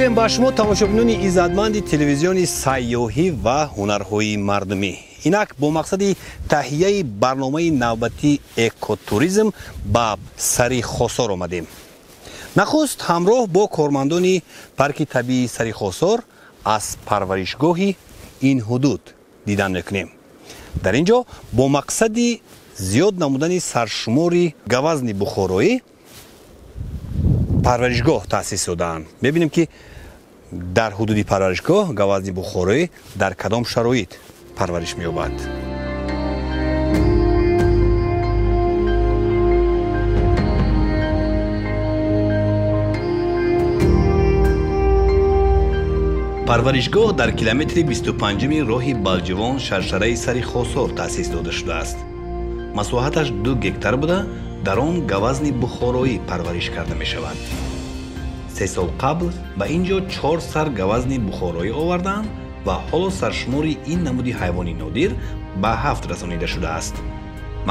Мегӯем ба шумо тамошобинони иззатманди телевизиони сайёҳӣ ва ҳунарҳои мардумӣ. Инак бо мақсади таҳияи барномаи навбатии экотуризм ба Сари Хосор омадем. Нахуст ҳамроҳ бо кормандони парки табиии Сари Хосор аз парваришгоҳи ин ҳудуд дидан мекунем. Дар ин ҷо бо мақсади зиёд намудани саршумори гавазни бухороӣ парваришгоҳ таъсис додаанд. Мебинем, ки дар ҳудуди парваришгоҳ гавазни бухороӣ дар кадом шароит парвариш меёбад. Парваришгоҳ дар километри 25-ми роҳи Балҷувон Шаршараи Сари Хосор таъсис дода шудааст. Масоҳаташ 2 гектар буда, дар он гавазни бухороӣ парвариш карда мешавад. 3 сол қабл ба ин ҷо 4 сар гавазни бухороӣ овардаанд ва ҳоло саршумори ин намуди ҳайвони нодир ба 7 расонида шудааст.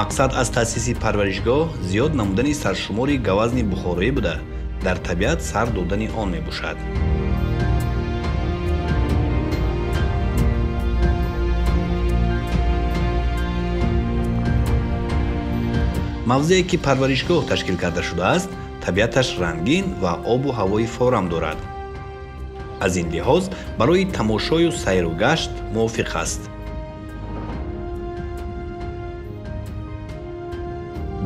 Мақсад аз таъсиси парваришгоҳ зиёд намудани саршумори гавазни бухороӣ буда, дар табиат сар додани он мебошад. Мавзее ки парваришгоҳ ташкил карда шудааст, табиаташ рангин ва обу ҳавои форам дорад. Аз ин лиҳоз барои тамошою сайру гашт мувофиқ аст.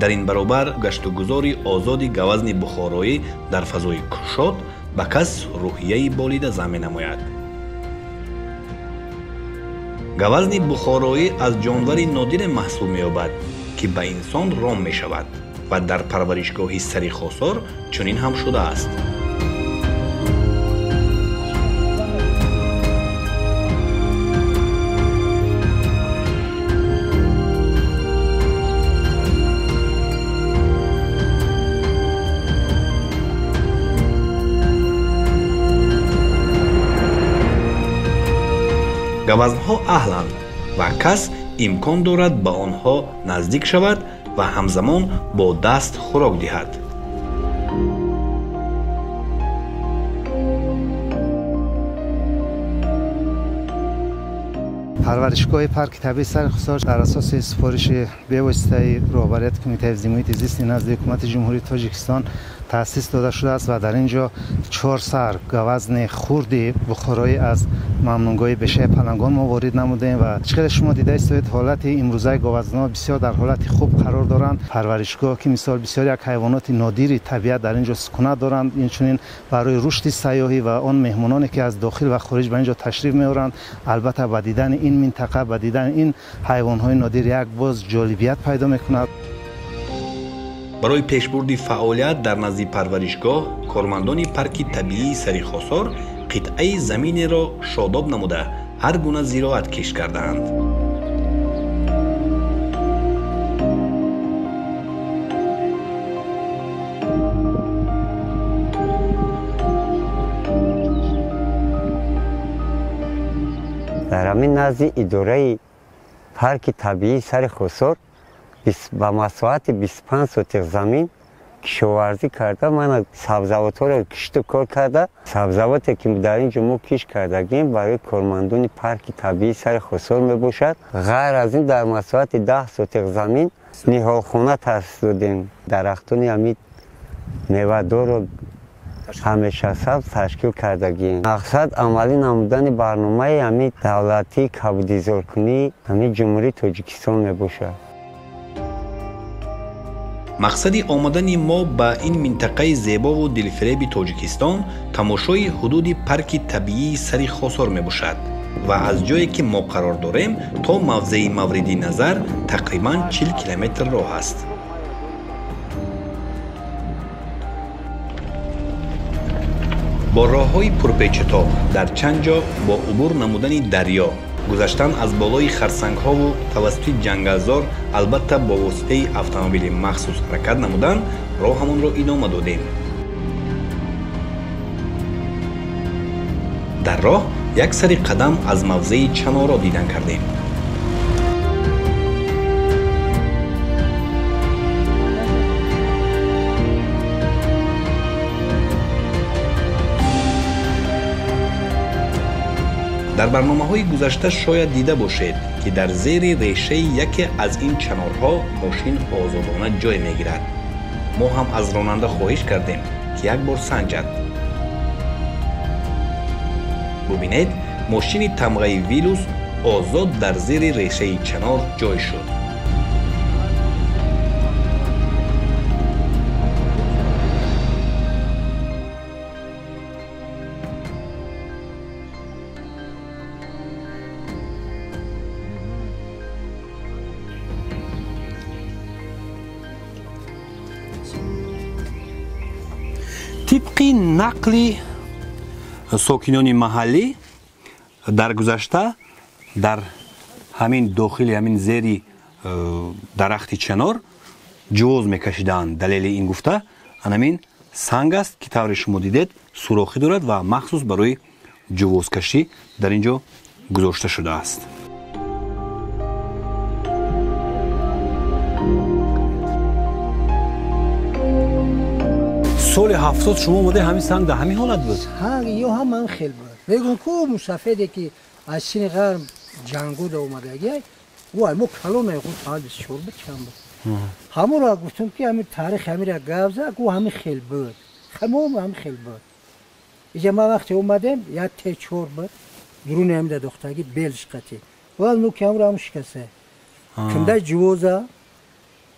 Дар ин баробар гаштугузори озоди гавазни бухороӣ дар фазои кушод ба кас рӯҳияи болида зам менамояд. Гавазни бухороӣ аз ҷонвари нодире маҳсуб меёбад, ки ба инсон ром мешавад ва дар парваришгоҳи Сари Хосор чунин ҳам шудааст. Гавазнҳо аҳланд ва кас имкон дорад ба онҳо наздик шавад ва ҳамзамон бо даст хӯрок диҳад. Парваришгоҳи парки табиии Сари Хосор дар асоси супориши бевоситаи роҳбарияти Кумитаи ҳифзи муҳити зисти назди Ҳукумати Ҷумҳурии Тоҷикистон таъсис дода шудааст ва дар ин ҷо 4 сар гавазни хурди бухороӣ аз мамнунгоҳи бешаи палангон мо ворид намудем ва чӣ қадар шумо дида истоед, ҳолати имрӯзаи гавазнҳо бисёр дар ҳолати хуб қарор доранд. Парваришгоҳ ки мисол бисёр як ҳайвоноти нодири табиат дар ин ҷо сукунат доранд, инчунин барои рушди сайёҳӣ ва он меҳмононе ки аз дохил ва хориҷ ба ин ҷо ташриф меоранд, албатта ба дидани ин минтақа, ба дидани ин ҳайвонҳои нодир як боз ҷолибият пайдо мекунад. Барои пешбурди фаъолият дар назди парваришгоҳ кормандони парки табиии Сари Хосор қитъаи заминеро шодоб намуда ҳар гуна зироат кишт кардаанд. Дар ҳамин назди идораи парки табиии Сари Хосор ба масоҳати 25 сотих замин кишоварзӣ карда, ман сабзавотҳоро кишту кор карда, сабзавоте ки дар ин ҷо мо кишт кардагем барои кормандони парки табиии Сари Хосор мебошад. Ғайр аз ин дар масоҳати 10 сотих замин ниҳолхона таъсис додем. Дарахтони ҳамин мевадорро ҳамешасабз ташкил кардагем. Мақсад амалӣ намудани барномаи ҳамин давлатии кабудизоркунии ҳамин Ҷумҳурии Тоҷикистон мебошад. Мақсади омадани мо ба ин минтақаи зебову дилфиреби Тоҷикистон тамошои ҳудуди парки табиии Сари Хосор мебошад ва аз ҷое ки мо қарор дорем то мавзеи мавриди назар тақрибан 40 километр роҳ аст. Бо роҳҳои пурпечутоб дар чанд ҷо бо убур намудани дарё, гузаштан аз болои харсангҳову тавассути ҷангалзор, албатта бо воситаи автомобили махсус ҳаракат намудан, роҳамонро идома додем. Дар роҳ як сари қадам аз мавзеи Чаноро дидан кардем. Дар барномаҳои гузашта шояд дида бошед, ки дар зери решаи яке аз ин чанорҳо мошин озодона ҷой мегирад. Мо ҳам аз ронанда хоҳиш кардем, ки як бор санҷад. Бубинед, мошини тамғаи Вилус озод дар зери решаи чанор ҷой шуд. Тибқи нақли сокинони маҳаллӣ, дар гузашта дар ҳамин дохили ҳамин зери дарахти чанор ҷувоз мекашиданд. Далели ин гуфта анамин санг аст, ки тавре шумо дидед сурохӣ дорад ва махсус барои ҷувозкашӣ дар ин ҷо гузошта шудааст. Соли 70 шумо омаде, ҳамин санг дар ҳамин ҳолат буд? Ё ҳам ҳамин хел буд. Мегӯм ку мусафеде ки аз сини ғарб ҷангуда омадаги, ӯ мо калон худ соат 24 буд, чанд буд. Ҳамонро гуфтум ки ҳамин таърих ҳамира гап зад, ӯ ҳамин хел буд. Ҳамон ҳамин хел буд. Иҷа ма вақте омадем, як Т4 буд, дуруни ҳамида дохтаги белш қатӣ. Вал ну ки ҳамро ҳам шикаста. Кунда ҷувоза,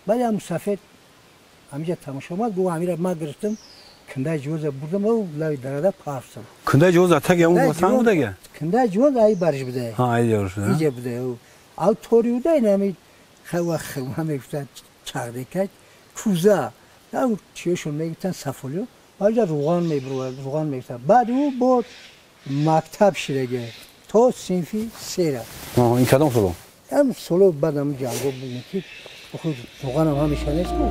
баъд ҳам мусафед ҳамиҷа тамошо омад, гу ҳамира ма гирифтам, кундаи ҷувоза бурдам ва лави дарада пафтам. Кундаи ҷувоз атаги ҳамон санг будага? Кундаи ҷувоз ай бариш буда. Ҳа, ай бариш буда. Иҷа буда. Ав тори буда, ин ҳами хава мегуфтанд чағдека, куза. Ав чиёшон мегуфтанд сафолиё. Баъд руған мебурвад, руған мегуфтанд. Баъд ӯ бо мактаб шидаги то синфи сера. Ин кадом соло? Ҳам соло баъд ҳам ҷанго будем ки худ руғанам ҳамеша нест ку.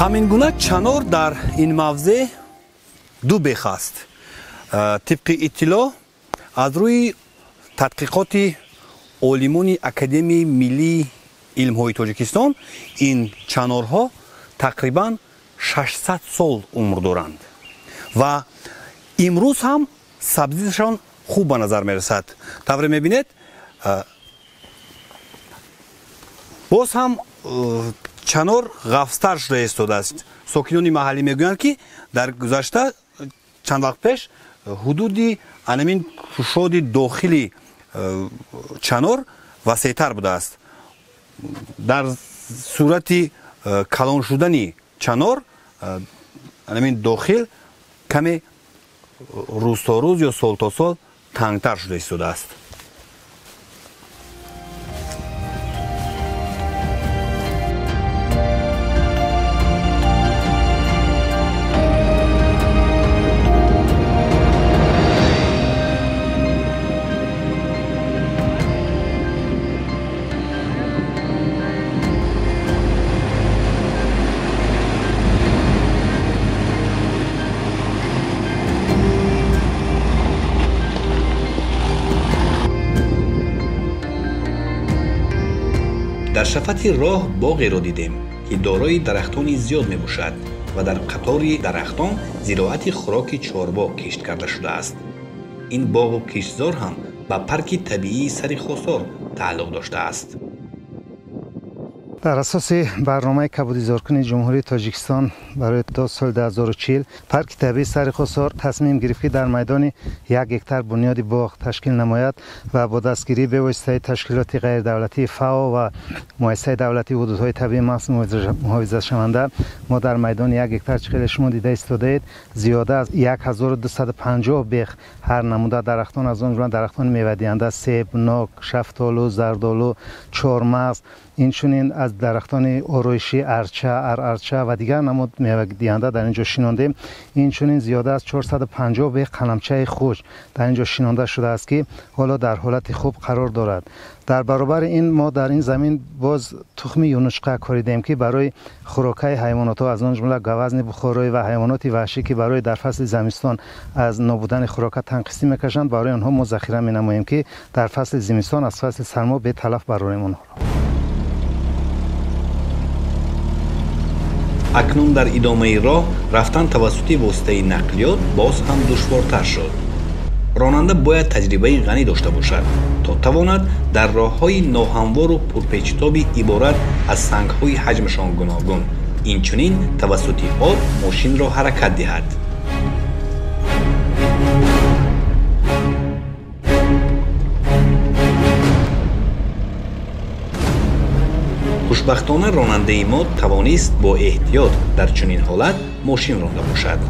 Ҳамин гуна чанор дар ин мавзеъ ду бех аст. Тибқи иттилоъ аз рӯи тадқиқоти олимони Академияи миллии илмҳои Тоҷикистон, ин чанорҳо тақрибан 600 сол умр доранд ва имрӯз ҳам сабзишашон хуб ба назар мерасад. Тавре мебинед, боз ҳам чанор ғафзтар шуда истодааст. Сокинони маҳаллӣ мегӯянд, ки дар гузашта чанд вақт пеш ҳудуди анамин кушоди дохили чанор васеътар будааст. Дар сурати калон шудани чанор анамин дохил каме рӯз то рӯз ё сол то сол тангтар шуда истодааст. Дар шафати роҳ боғеро дидем, ки дорои дарахтони зиёд мебошад ва дар қатори дарахтон зироати хӯроки чорво кишт карда шудааст. Ин боғу киштзор ҳам ба парки табиии Сари Хосор тааллуқ доштааст. Дар асоси барномаи кабудизоркунии Ҷумҳурии Тоҷикистон барои то соли 2040 парки табиии Сари Хосор тасмим гирифт, ки дар майдони 1 гектар бунёди боғ ташкил намояд ва бо дастгирии бевоситаи ташкилоти ғайридавлатии ФАО ва муассисаи давлатии ҳудудҳои табиии махсус муҳофизатшаванда мо дар майдони 1 гектар, чӣ хеле шумо дида истодаед, зиёда аз 1250 бех ҳар намуда дарахтон, аз он ҷумла дарахтони мевадиҳанда себ, нок, шафтолу, зардолу, чормағз, инчунин аз аз дарахтони ороишӣ, арча, арарча ва дигар намуд мевадиҳанда дар ин ҷо шинондем. Инчунин зиёда аз 450 бех қаламчаи хушк дар ин ҷо шинонда шудааст, ки ҳоло дар ҳолати хуб қарор дорад. Дар баробари ин мо дар ин замин боз тухми юнучқа коридем, ки барои хӯрокаи ҳайвонотҳо, аз он ҷумла гавазни бухороӣ ва ҳайвоноти ваҳшӣ, ки барои дар фасли зимистон аз нобудани хӯрока танқисӣ мекашанд, барои онҳо мо захира менамоем, ки дар фасли зимистон аз фасли сармо беталаф барорем онҳоро. Акнун дар идомаи роҳ рафтан тавассути воситаи нақлиёт боз ҳам душвортар шуд. Ронанда бояд таҷрибаи ғанӣ дошта бошад, то тавонад дар роҳҳои ноҳамвору пурпечитоби иборат аз сангҳои ҳаҷмашон гуногун, инчунин тавассути об мошинро ҳаракат диҳад. Хушбахтона ронандаи мо тавонист бо эҳтиёт дар чунин ҳолат мошин ронда бошад.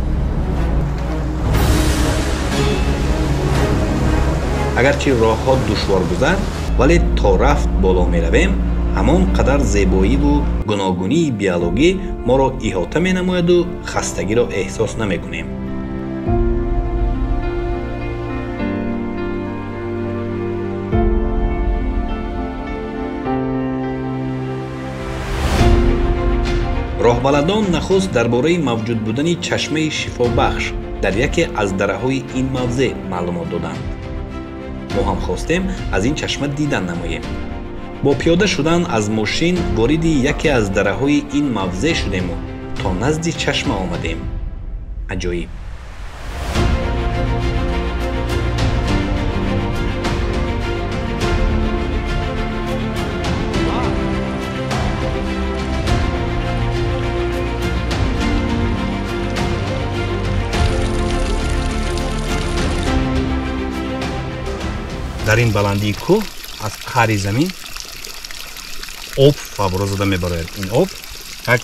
Агарчи роҳҳо душворгузар, вале то рафт боло меравем, ҳамон қадар зебоиву гуногунии биологӣ моро иҳота менамояду хастагиро эҳсос намекунем. Роҳбаладон нахуст дар бораи мавҷуд будани чашмаи шифобахш дар яке аз дараҳои ин мавзеъ маълумот доданд. Мо ҳам хостем аз ин чашма дидан намоем. Бо пиёда шудан аз мошин вориди яке аз дараҳои ин мавзеъ шудему то назди чашма омадем. Аҷоиб! Дар ин баландии кӯҳ аз қаъри замин об фаввора зада мебарояд. Ин об як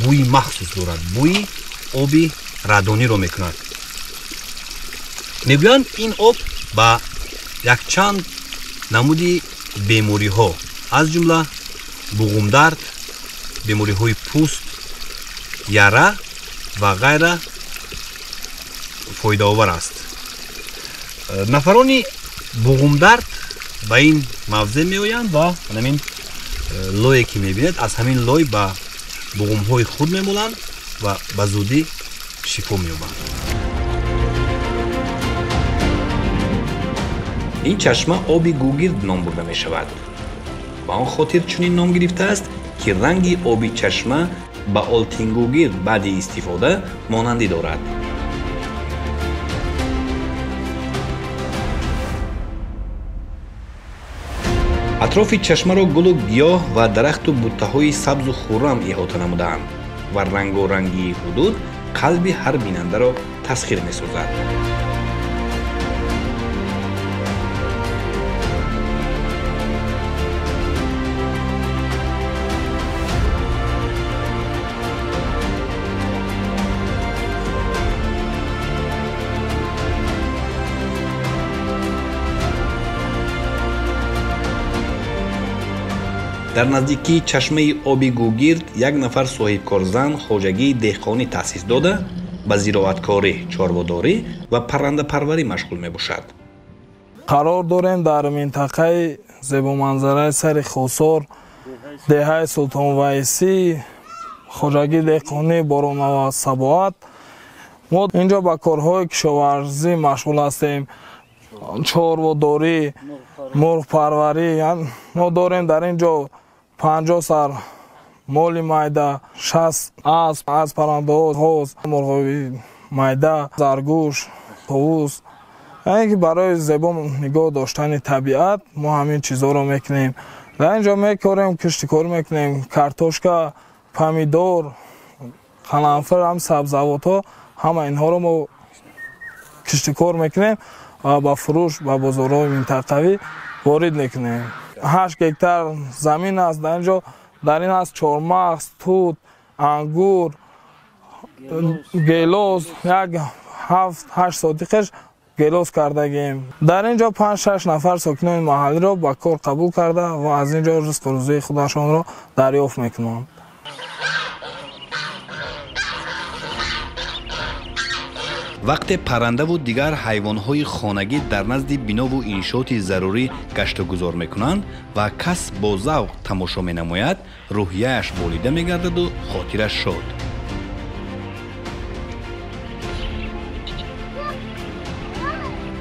бӯи махсус дорад, бӯи оби радониро мекунад. Мегӯянд, ин об ба якчанд намуди бемориҳо, аз ҷумла буғумдард, бемориҳои пӯст, яра ва ғайра фоидаовар аст. Нафарони буғумдард ба ин мавзеъ меоянд ва ҳамин лое ки мебинед, аз ҳамин лой ба буғумҳои худ мемоланд ва ба зудӣ шифо меёбанд. Ин чашма оби гугирд ном бурда мешавад. Ба он хотир чунин ном гирифтааст, ки ранги оби чашма ба олтингугирд баъди истифода монандӣ дорад. Атрофи чашмаро гулу гиёҳ ва дарахту буттаҳои сабзу хуррам иҳота намудаанд ва рангорангии ҳудуд қалби ҳар бинандаро тасхир месозад. Дар наздикии чашмаи оби гугирд як нафар соҳибкорзан хоҷагии деҳқонӣ таъсис дода, ба зироаткорӣ, чорводорӣ ва паррандапарварӣ машғул мебошад. Қарор дорем дар минтақаи зебоманзараи сари Хосор, деҳаи Султонвайсӣ, хоҷагии деҳқонӣ Боронова Сабоат. Мо инҷо ба корҳои кишоварзӣ машғул ҳастем, чорводорӣ, мурғпарварӣ. Мо дорем дар ин ҷо 50 сар моли майда, 60 асп, аз паррандаҳо, ғоз, мурғои майда, заргӯш, товус. Яъне ки барои зебо нигоҳ доштани табиат мо ҳамин чизҳоро мекунем. Дар ин ҷо мекорем, киштикорӣ мекунем, картошка, помидор, қаламфир, ҳам сабзавотҳо, ҳама инҳоро мо киштикор мекунем ва ба фурӯш ба бозорҳои минтақавӣ ворид мекунем. 8 гектар замин аст, дар ин ҷо дар ин аст чормағз, тут, ангур, гелос, як 7-8 сотиқаш Гелос кардагем. Дар ин ҷо 5-6 нафар сокинони маҳаллиро ба кор қабул карда ва аз ин ҷо ризқу рӯзии худашонро дарёфт мекунанд. Вақте паррандаву дигар ҳайвонҳои хонагӣ дар назди бинову иншооти зарурӣ гаштугузор мекунанд ва кас бо завқ тамошо менамояд, рӯҳияаш болида мегардаду хотираш шод.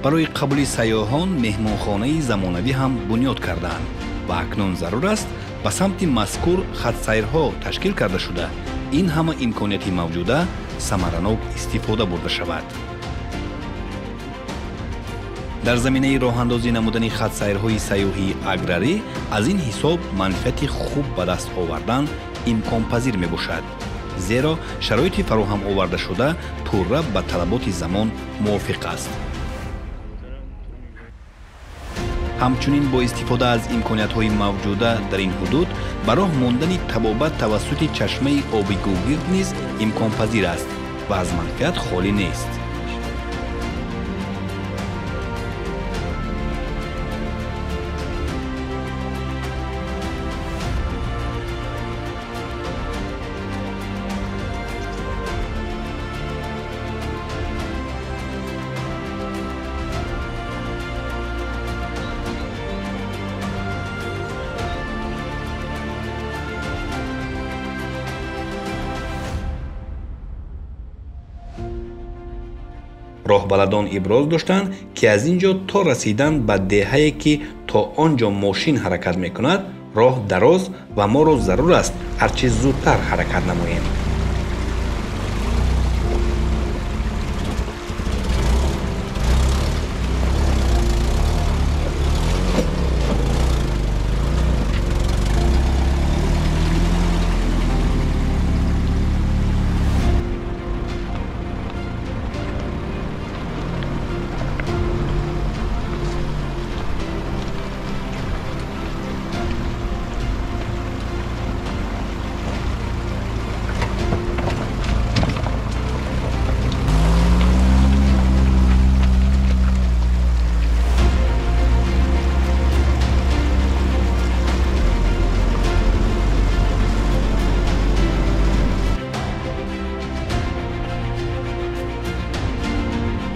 Барои қабули сайёҳон меҳмонхонаи замонавӣ ҳам бунёд кардаанд ва акнун зарур аст ба самти мазкур хатсайрҳо ташкил карда шуда, ин ҳама имконияти мавҷуда самаранок истифода бурда шавад. Дар заминаи роҳандозӣ намудани хатсайрҳои сайёҳии аграрӣ аз ин ҳисоб манфиати хуб ба даст овардан имконпазир мебошад, зеро шароити фароҳам овардашуда пурра ба талаботи замон мувофиқ аст. Ҳамчунин бо истифода аз имкониятҳои мавҷуда дар ин ҳудуд ба роҳ мондани табобат тавассути чашмаи оби гугирд низ имконпазир аст ва аз манфиат холӣ нест. Роҳбаладон иброз доштанд, ки аз ин ҷо то расидан ба деҳае, ки то он ҷо мошин ҳаракат мекунад, роҳ дароз ва моро зарур аст ҳарчи зудтар ҳаракат намоем.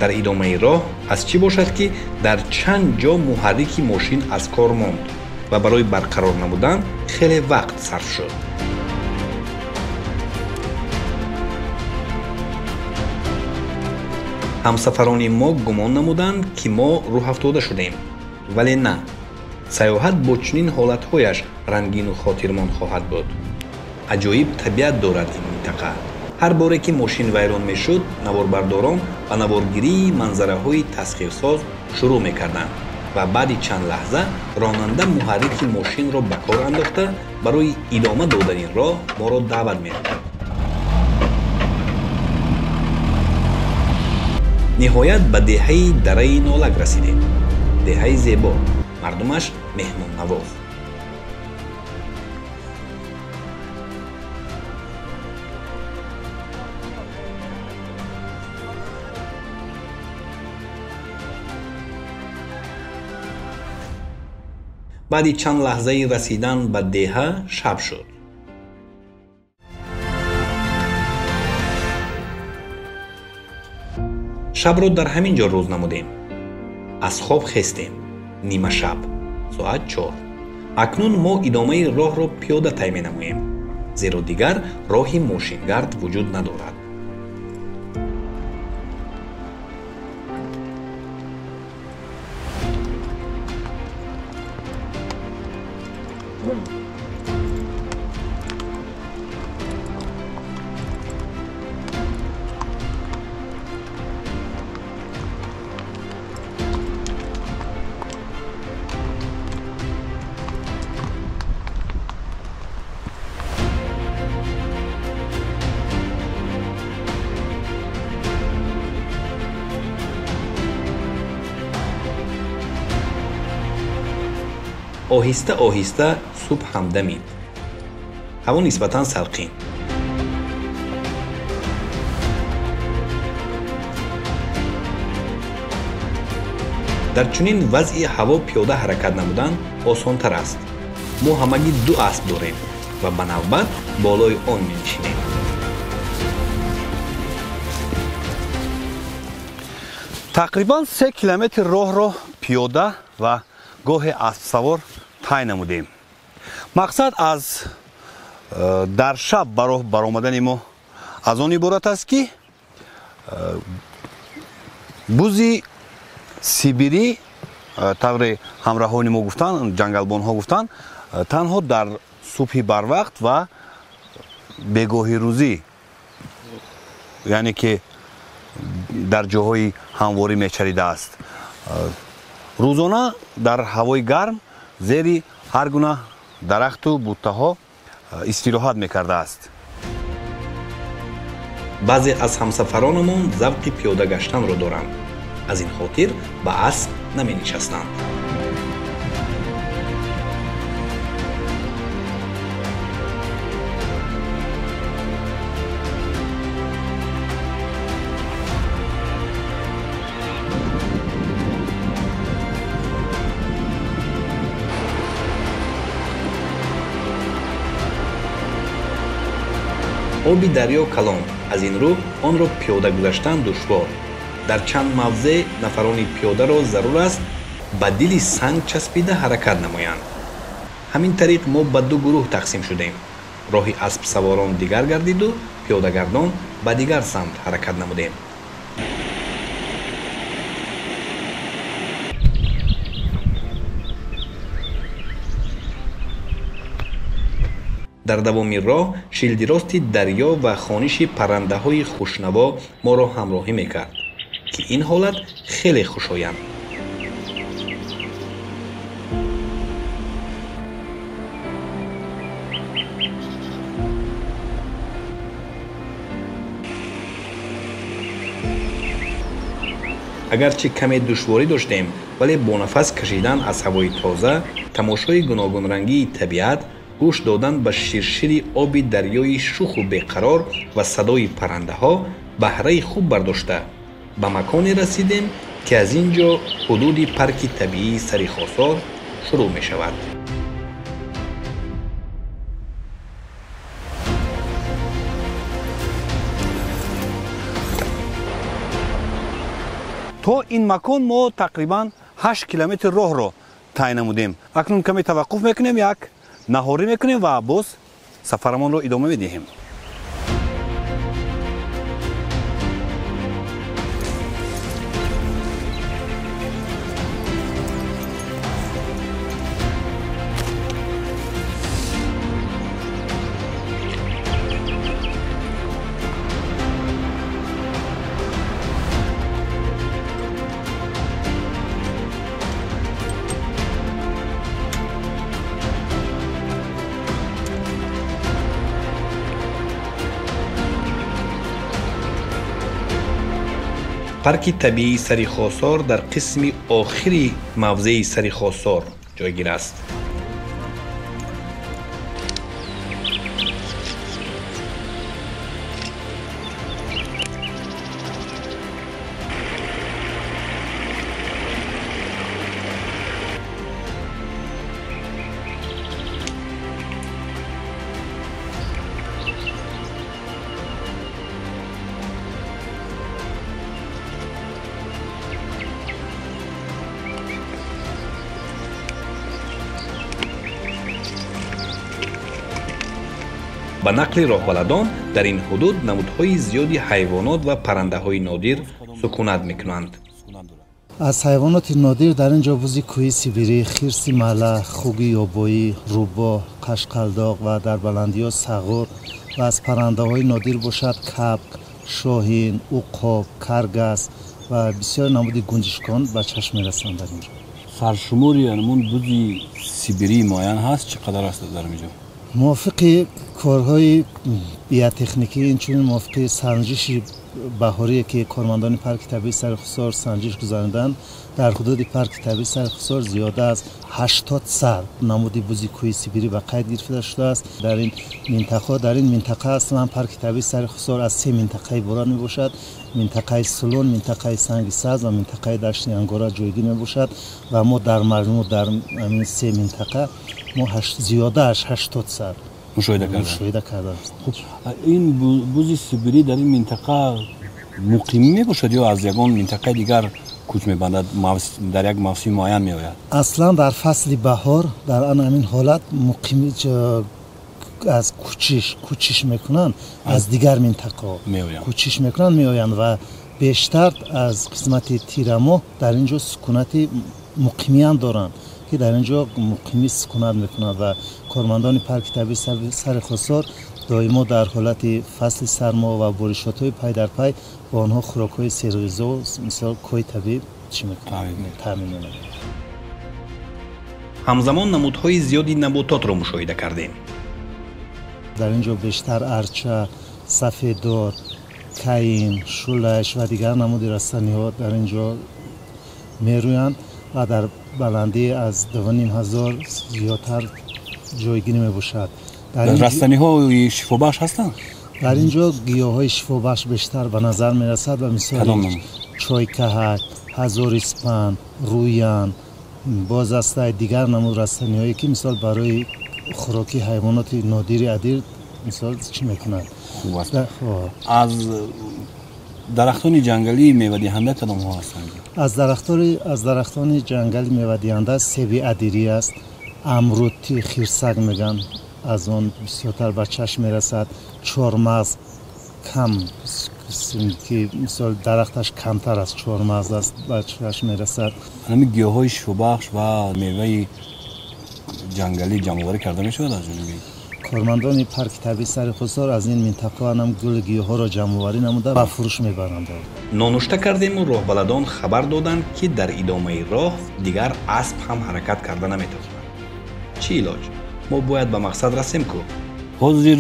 Дар идомаи роҳ аз чӣ бошад, ки дар чанд ҷо муҳаррики мошин аз кор монд ва барои барқарор намудан хеле вақт сарф шуд. Ҳамсафарони мо гумон намуданд, ки мо рӯҳафтода шудем, вале на. Сайёҳат бо чунин ҳолатҳояш рангину хотирмон хоҳад буд. Аҷоиб табиат дорад ин минтақа. Ҳар боре ки мошин вайрон мешуд, наворбардорон ба наворгирии манзараҳои тасхирсоз шурӯъ мекарданд ва баъди чанд лаҳза ронанда муҳаррики мошинро ба кор андохта барои идома додани роҳ моро даъват менамуд. Ниҳоят ба деҳаи Дараи Нолак расидем. Деҳаи зебо, мардумаш меҳмоннавоз. Баъди чанд лаҳзаи расидан ба деҳа шаб шуд. Шабро дар ҳамин ҷо рӯз намудем. Аз хоб хестем. Нимашаб, соат 4. Акнун мо идомаи роҳро пиёда тай менамоем, зеро дигар роҳи мошингард вуҷуд надорад. Оҳиста оҳиста субҳ ҳам дамид. Ҳаво нисбатан салқин. Дар чунин вазъи ҳаво пиёда ҳаракат намудан осонтар аст. Мо ҳамагӣ ду асп дорем ва ба навбат болои он менишинем. Тақрибан 3 километр роҳро пиёда ва гоҳе аспсавор тай намудем. Мақсад аз дар шаб ба роҳ баромадани мо аз он иборат аст, ки бузи сибирӣ, тавре ҳамраҳони мо гуфтанд, ҷангалбонҳо гуфтанд, танҳо дар субҳи барвақт ва бегоҳи рӯзӣ, яъне ки дар ҷоҳои ҳамворӣ мечаридааст. Рӯзона дар ҳавои гарм зери ҳар гуна дарахту буттаҳо истироҳат мекардааст. Баъзе аз ҳамсафаронамон завқи пиёда гаштанро доранд. Аз ин хотир ба асп наменишастанд. Оби дарё калон, аз ин рӯ онро пиёда гузаштан душвор. Дар чанд мавзеъ нафарони пиёдаро зарур аст ба дили санг часпида ҳаракат намоянд. Ҳамин тариқ мо ба ду гурӯҳ тақсим шудем. Роҳи аспсаворон дигар гардиду пиёдагардон ба дигар самт ҳаракат намудем. Дар давоми роҳ шилдирости дарё ва хониши паррандаҳои хушнаво моро ҳамроҳӣ мекард, ки ин ҳолат хеле хушоянд. Агарчи каме душворӣ доштем, вале бо нафас кашидан аз ҳавои тоза, тамошои гуногунрангии табиат, гӯш додан ба ширшири оби дарёи шуху беқарор ва садои паррандаҳо баҳраи хуб бардошта ба маконе расидем, ки аз ин ҷо ҳудуди парки табиии Сари Хосор шурӯъ мешавад. То ин макон мо тақрибан 8 километр роҳро тай намудем. Акнун каме таваққуф мекунем, як наҳорӣ мекунем ва боз сафарамонро идома медиҳем. Парки табиии Сари Хосор дар қисми охири мавзеи Сари Хосор ҷойгир аст. Ба нақли роҳбаладон дар ин ҳудуд намудҳои зиёди ҳайвонот ва паррандаҳои нодир сукунат мекунанд. Аз ҳайвоноти нодир дар ин ҷо бузи кӯҳи сибирӣ, хирси мала, хуги ёбоӣ, рӯбоҳ, қашқалдоқ ва дар баландиҳо сағур ва аз паррандаҳои нодир бошад кабк, шоҳин, уқоб, каргас ва бисёр намуди гунҷишкон ба чашм мерасанд дар ин ҷо. Саршумори ҳамон бузи сибирии муайян ҳаст? Чӣ қадар аст дар ин ҷо? Мувофиқи корҳои биотехникӣ, инчунин мувофиқи санҷиши баҳорие ки кормандони парки табиии Сари Хусор санҷиш гузаронданд, дар ҳудуди парки табиии Сари Хусор зиёда аз 80 сар намуди бузи кӯҳи Сибирӣ ба қайд гирифта шудааст. Дар ин минтақа аслан парки табиии Сари Хусор аз се минтақа иборат мебошад: минтақаи Сулун, минтақаи Санги Сабз ва минтақаи Дашти Ангора ҷойгир мебошад ва мо дар маҷмӯъ дар ин се минтақа мо зиёда аз 80 сар мушоҳида кардам. Хуб, ин бузи сибирӣ дар ин минтақа муқимӣ мебошад ё аз ягон минтақаи дигар кӯч мебандад, дар як мавсими муайян меояд? Аслан дар фасли баҳор дар ан ҳамин ҳолат муқимӣ аз кӯчиш мекунанд, аз дигар минтақаҳо кӯчиш мекунанд, меоянд ва бештар аз қисмати тирамоҳ дар ин ҷо сукунати муқимиям доранд ки дар ин ҷо муқимӣ сукунат мекунанд ва кормандони парки табиии Сари Хусор доимо дар ҳолати фасли сармо ва боришотҳои пай дар пай ба онҳо хӯрокҳои серғизо, мисол кӯҳи табиӣ чӣ мекунанд, таъмин менамоянд. Ҳамзамон намудҳои зиёди набототро мушоҳида кардем. Дар ин ҷо бештар арча, сафедор, каин, шулаш ва дигар намуди растаниҳо дар ин ҷо мерӯянд ва дар баландӣ аз 2500 зиёдтар ҷойгир мебошад. Растаниҳои шифобахш ҳастанд? Дар ин ҷо гиёҳҳои шифобахш бештар ба назар мерасад ва мисоли чойкаҳак, ҳазориспан, рӯян, боз астаи дигар намуд растаниҳое ки мисол барои хӯроки ҳайвоноти нодири адир мисол чӣ мекунанд. Хуб аст. Аз дарахтони ҷангалии мевадиҳанда кадомҳо ҳастанд? Аз дарахтони ҷангали мевадиҳанда себи адирӣ аст, амрути хирсак мегӯянд, аз он бисёртар ба чашм мерасад, чормағз кам ки мисол дарахташ камтар аз чормағз аст, ба чашм мерасад. Ҳамин гиёҳҳои шифобахш ва меваи ҷангалӣ ҷамъоварӣ карда мешавад аз ҷониби кормандони парки табиии Сари Хусор аз ин минтақа ҳам гули гиёҳҳоро ҷамъоварӣ намуда ба фурӯш мебаранд. Нонушта кардему роҳбаладон хабар доданд, ки дар идомаи роҳ дигар асп ҳам ҳаракат карда наметавонад. Чӣ илоҷ? Мо бояд ба мақсад расем ку. Ҳозир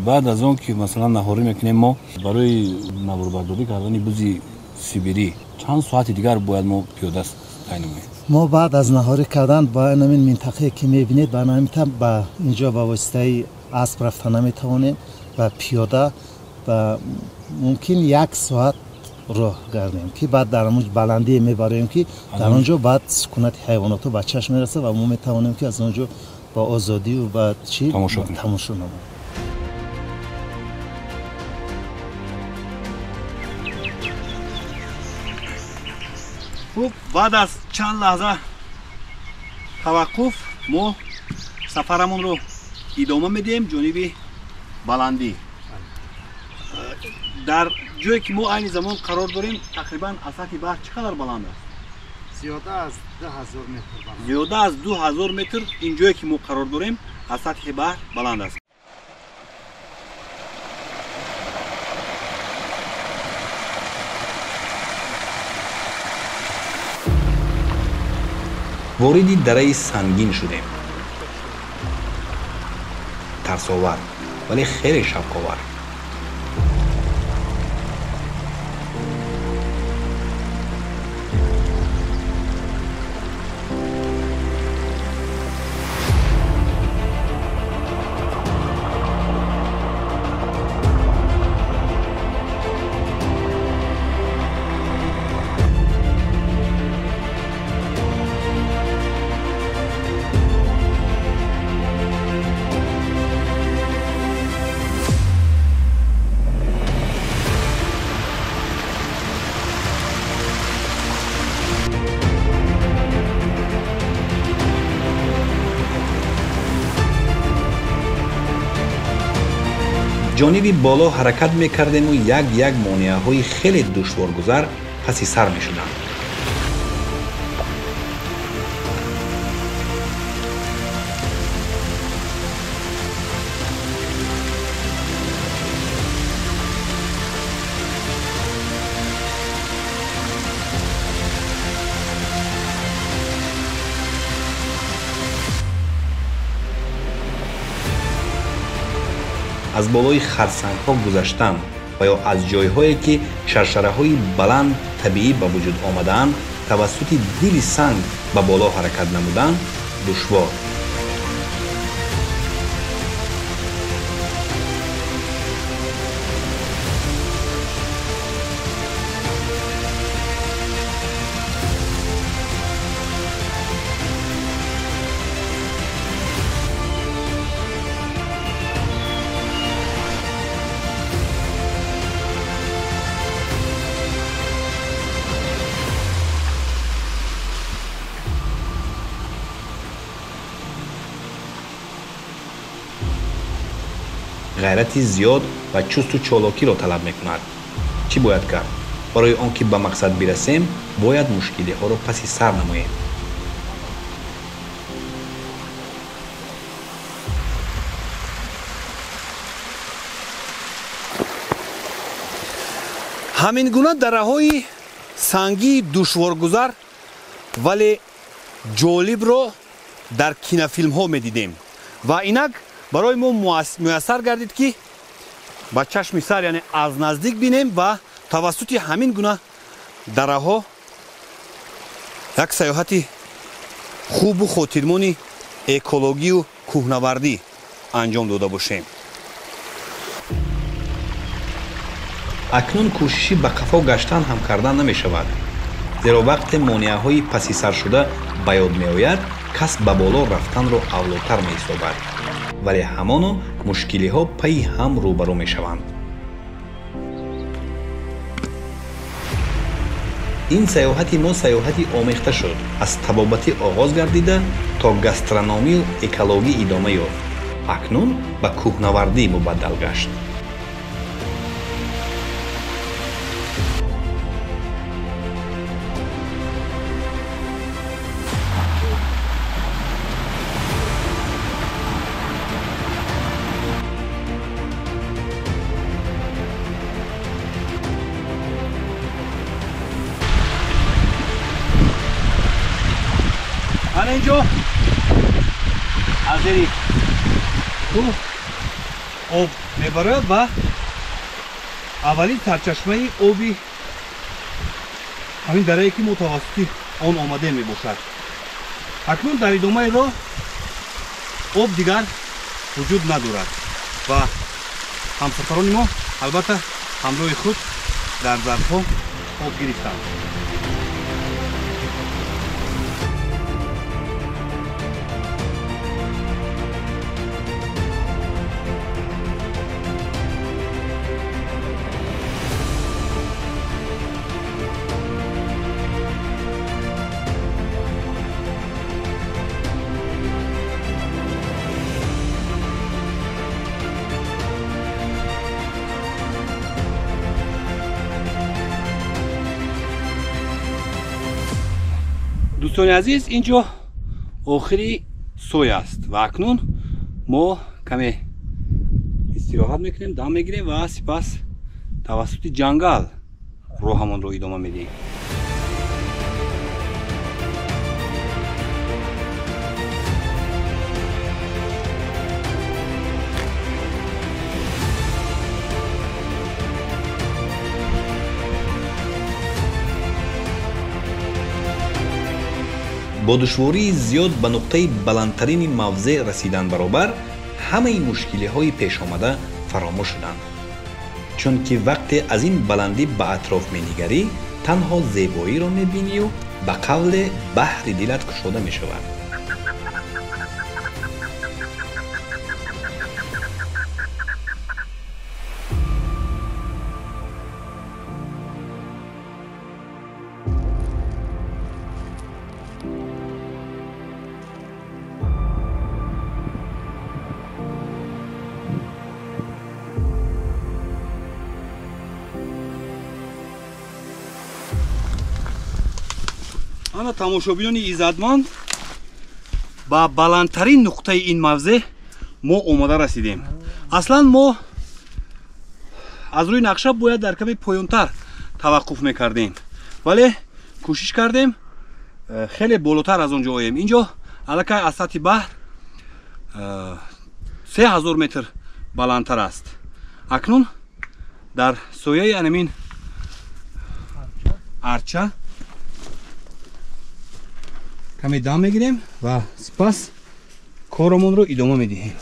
баъд аз он ки масалан наҳорӣ мекунем, мо барои наворбардорӣ кардани бузи сибирӣ чанд соати дигар бояд мо пиёда тай намоем? Мо баъд аз наҳорӣ кардан ба ҳамин минтақае ки мебинед, ба ҳамин ба инҷо ба воситаи асп рафта наметавонем ва пиёда ба мумкин як соат роҳ гардем, ки баъд дар он баландие мебароем, ки дар он ҷо баъд сукунати ҳайвонотҳо ба чашм мерасад ва мо метавонем ки аз он ҷо ба озодию ба чӣ тамошо намоем. Хуб, баъд аз чанд лаҳза таваққуф мо сафарамонро идома медиҳем ҷониби баландӣ. Дар ҷое ки мо айни замон қарор дорем, тақрибан аз сатҳи баҳр чӣ қадар баланд аст? Зиёда аз 2000 метр баланд. Зиёда аз 2000 метр ин ҷое ки мо қарор дорем аз сатҳи баҳр баланд аст. Вориди дараи сангин шудем. Тарсовар, вале хеле шавқовар. Ҷониби боло ҳаракат мекардему як-як монеаҳои хеле душворгузар паси сар мешуданд. Аз болои харсангҳо гузаштан ва ё аз ҷойҳое ки шаршараҳои баланд табиӣ ба вуҷуд омадаанд тавассути дили санг ба боло ҳаракат намудан душвор. Ғайрати зиёд ва чусту чолокиро талаб мекунад. Чӣ бояд кард? Барои он ки ба мақсад бирасем, бояд мушкилиҳоро паси сар намоем. Ҳамин гуна дараҳои сангии душворгузар, вале ҷолибро дар кинофилмҳо медидем ва инак барои мо муяссар гардид, ки ба чашми сар, яъне аз наздик бинем ва тавассути ҳамин гуна дараҳо як саёҳати хубу хотирмони экологию кӯҳнавардӣ анҷом дода бошем. Акнун кӯшиши ба қафо гаштан ҳам кардан намешавад, зеро вақте монеаҳои пасисаршуда ба ёд меояд, кас ба боло рафтанро авлотар меҳисобад, вале ҳамоно мушкилиҳо пайи ҳам рӯбарӯ мешаванд. Ин саёҳати мо саёҳати омехта шуд, аз табобатӣ оғоз гардида то гастрономию экологӣ идома ёфт, акнун ба кӯҳнавардӣ мубаддал гашт. Ана инҷо аз зери кӯҳ об мебарояд ва аввалин сарчашмаи оби ҳамин дарае ки мо тавассути он омадем мебошад. Акнун дар идомаи роҳ об дигар вуҷуд надорад ва ҳамсафарони мо албатта ҳамроҳи худ дар зарфҳо об гирифтанд. Дӯстони азиз, инҷо охири сой аст ва акнун мо каме истироҳат мекунем, дам мегирем ва сипас тавассути ҷангал роҳамонро идома медиҳем. Бо душвории зиёд ба нуқтаи баландтарини мавзеъ расидан баробар ҳамаи мушкилиҳои пешомада фаромӯш шуданд, чунки вақте аз ин баландӣ ба атроф менигарӣ, танҳо зебоиро мебинию ба қавле баҳри дилат кушода мешавад. Ана тамошобинони иззатманд, ба баландтарин нуқтаи ин мавзеъ мо омода расидем. Аслан мо аз рӯи нақша бояд дар каме поёнтар таваққуф мекардем, вале кӯшиш кардем хеле болотар аз он ҷо оем. Инҷо аллакай аз сатҳи баҳр 3000 метр баландтар аст. Акнун Дар сояи анамин арча каме дам мегирем ва сипас корамонро идома медиҳем.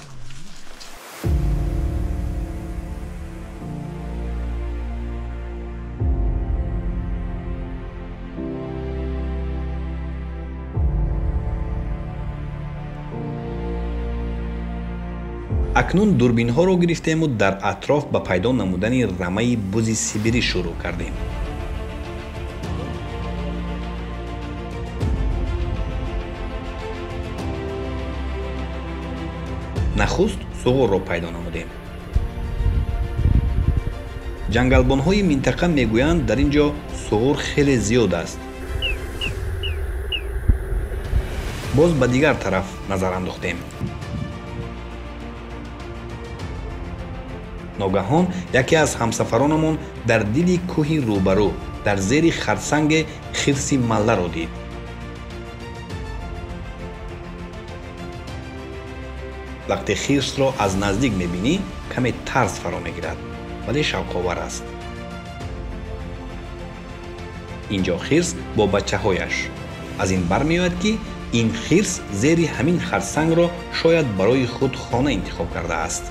Акнун дурбинҳоро гирифтему дар атроф ба пайдо намудани рамаи бузи сибирӣ шурӯъ кардем. Нахуст суғурро пайдо намудем. Ҷангалбонҳои минтақа мегӯянд, дар ин ҷо суғур хеле зиёд аст. Боз ба дигар тараф назар андохтем. Ногаҳон яке аз ҳамсафаронамон дар дили кӯҳи рӯбарӯ дар зери харсанге хирси малларо дид. Вақте хирсро аз наздик мебинӣ, каме тарс фаро мегирад, вале шавқовар аст. Инҷо хирс бо бачаҳояш. Аз ин бармеояд, ки ин хирс зери ҳамин харсангро шояд барои худ хона интихоб кардааст.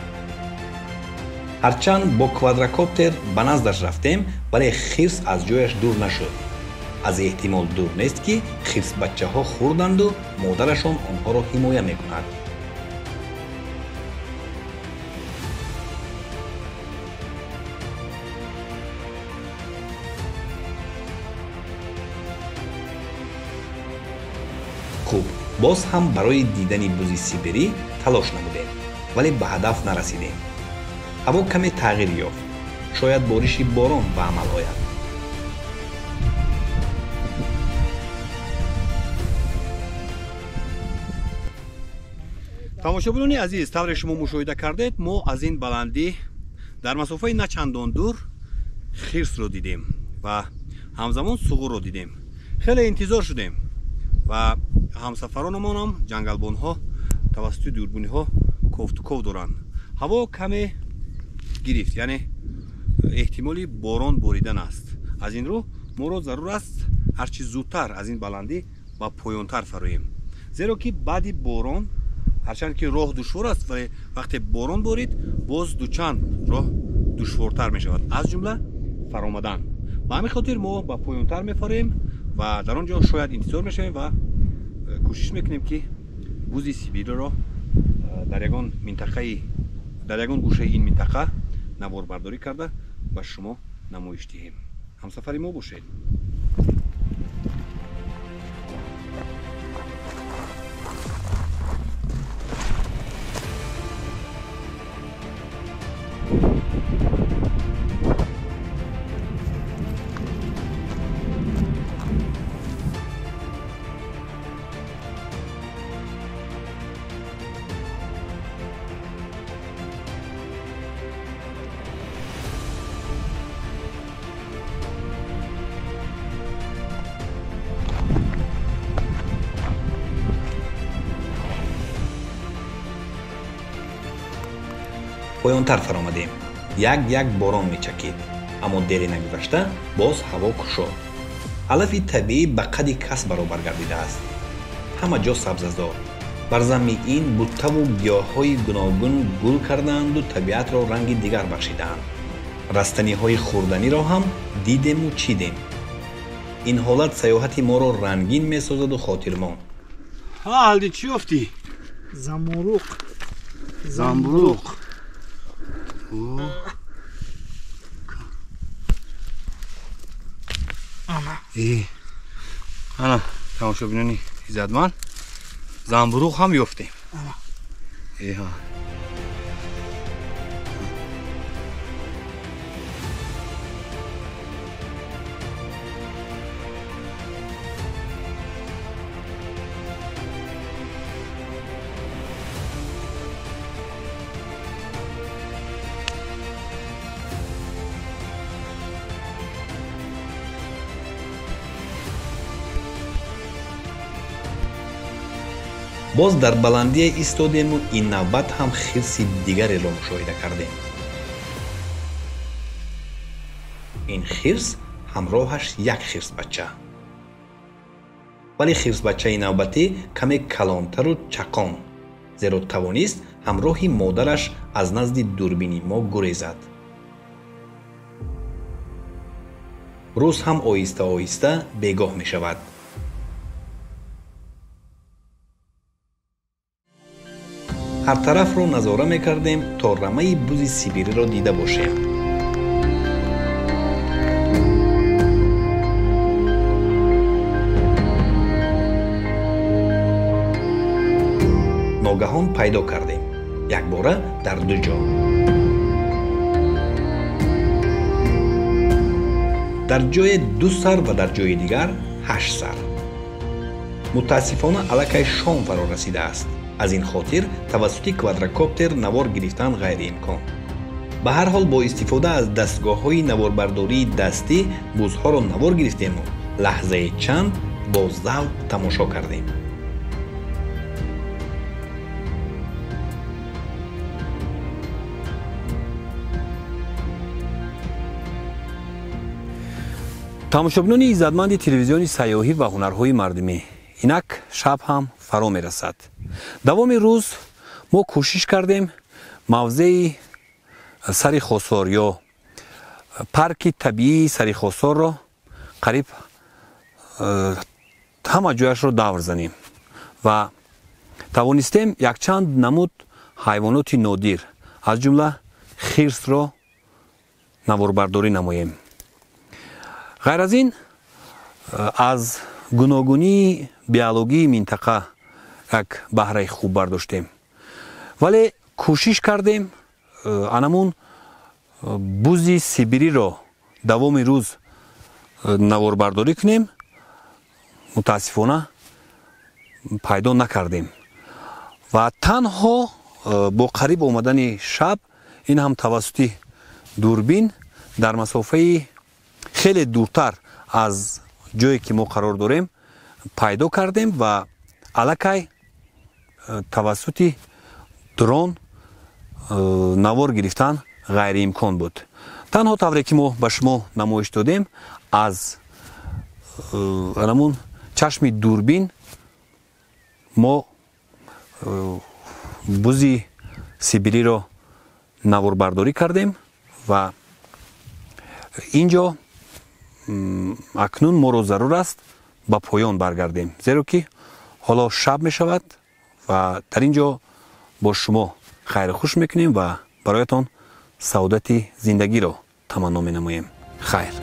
Ҳарчанд бо квадрокоптер ба наздаш рафтем, вале хирс аз ҷояш дур нашуд. Аз эҳтимол дур нест, ки хирсбачаҳо хурданду модарашон онҳоро ҳимоя мекунад. Хуб, боз ҳам барои дидани бузи сибирӣ талош намудем, вале ба ҳадаф нарасидем. Ҳаво каме тағйир ёфт. Шояд бориши борон ба амал ояд. Тамошобинони азиз, тавре шумо мушоҳида кардед, мо аз ин баландӣ дар масофаи на чандон дур хирсро дидем ва ҳамзамон суғурро дидем. Хеле интизор шудем ва ҳамсафаронамонам ҷангалбонҳо тавассути дурбиниҳо кофтуков доранд. Ҳаво каме гирифт, яъне эҳтимоли борон боридан аст. Аз ин рӯ моро зарур аст ҳарчи зудтар аз ин баландӣ ба поёнтар фароем, зеро ки баъди борон, ҳарчанд ки роҳ душвор аст, вале вақте борон борид, боз дучанд роҳ душвортар мешавад, аз ҷумла фаромадан. Ба ҳамин хотир мо ба поёнтар мефароем ва дар он ҷо шояд интизор мешавем ва кӯшиш мекунем, ки бузи сибириро дар ягон минтақаи, дар ягон гӯшаи ин минтақа наворбардорӣ карда ба шумо намоиш диҳем. Ҳамсафари мо бошед. Поёнтар фаромадем. Як як борон мечакид, аммо дери нагузашта боз ҳаво кушод. Алафи табиӣ ба қадди кас баробар гардидааст. Ҳама ҷо сабзазор. Бар замми ин буттаву гиёҳҳои гуногун гул кардаанду табиатро ранги дигар бахшидаанд. Растаниҳои хӯрданиро ҳам дидему чидем. Ин ҳолат саёҳати моро рангин месозаду хотирмон. Алди, чӣ ёфтӣ? Замуруқ. Замбуруқ. Ана, тамошобинони иззатманд, замбуруғ ҳам ёфтем. Эҳа. Боз дар баландие истодему ин навбат ҳам хирси дигареро мушоҳида кардем. Ин хирс ҳамроҳаш як хирсбача. Вале хирсбачаи навбатӣ каме калонтару чақон, зеро тавонист ҳамроҳи модараш аз назди дурбини мо гурезад. Рӯз ҳам оҳиста-оҳиста бегоҳ мешавад. Ҳар тарафро назора мекардем то рамаи бузи сибириро дида бошем. Ногаҳон пайдо кардем, якбора дар ду ҷо. Дар ҷое 2 сар ва дар ҷои дигар 8 сар. Мутаассифона аллакай шом фаро расидааст. Аз ин хотир тавассути квадрокоптер навор гирифтан ғайриимкон. Ба ҳар ҳол бо истифода аз дастгоҳҳои наворбардории дастӣ бузҳоро навор гирифтему лаҳзаи чанд бо завқ тамошо кардем. Тамошобинони иззатманди телевизиони сайёҳӣ ва ҳунарҳои мардумӣ, инак шаб ҳам фаро мерасад. Давоми рӯз мо кӯшиш кардем мавзеи сари Хосор ё парки табиии сари Хосорро қариб ҳама ҷояшро давр занем ва тавонистем якчанд намуд ҳайвоноти нодир, аз ҷумла хирсро наворбардорӣ намоем. Ғайр аз ин, аз гуногунии биологии минтақа як баҳраи хуб бардоштем, вале кӯшиш кардем анамун бузи сибириро давоми рӯз наворбардорӣ кунем, мутаассифона пайдо накардем ва танҳо бо қариб омадани шаб, ин ҳам тавассути дурбин дар масофаи хеле дуртар аз ҷое ки мо қарор дорем пайдо кардем ва аллакай тавассути дрон навор гирифтан ғайриимкон буд. Танҳо тавре ки мо ба шумо намоиш додем, аз анамун чашми дурбин мо бузи сибириро наворбардорӣ кардем ва ин ҷо акнун моро зарур аст ба поён баргардем, зеро ки ҳоло шаб мешавад ва дар ин ҷо бо шумо хайру хуш мекунем ва бароятон саодати зиндагиро таманно менамоем. Хайр.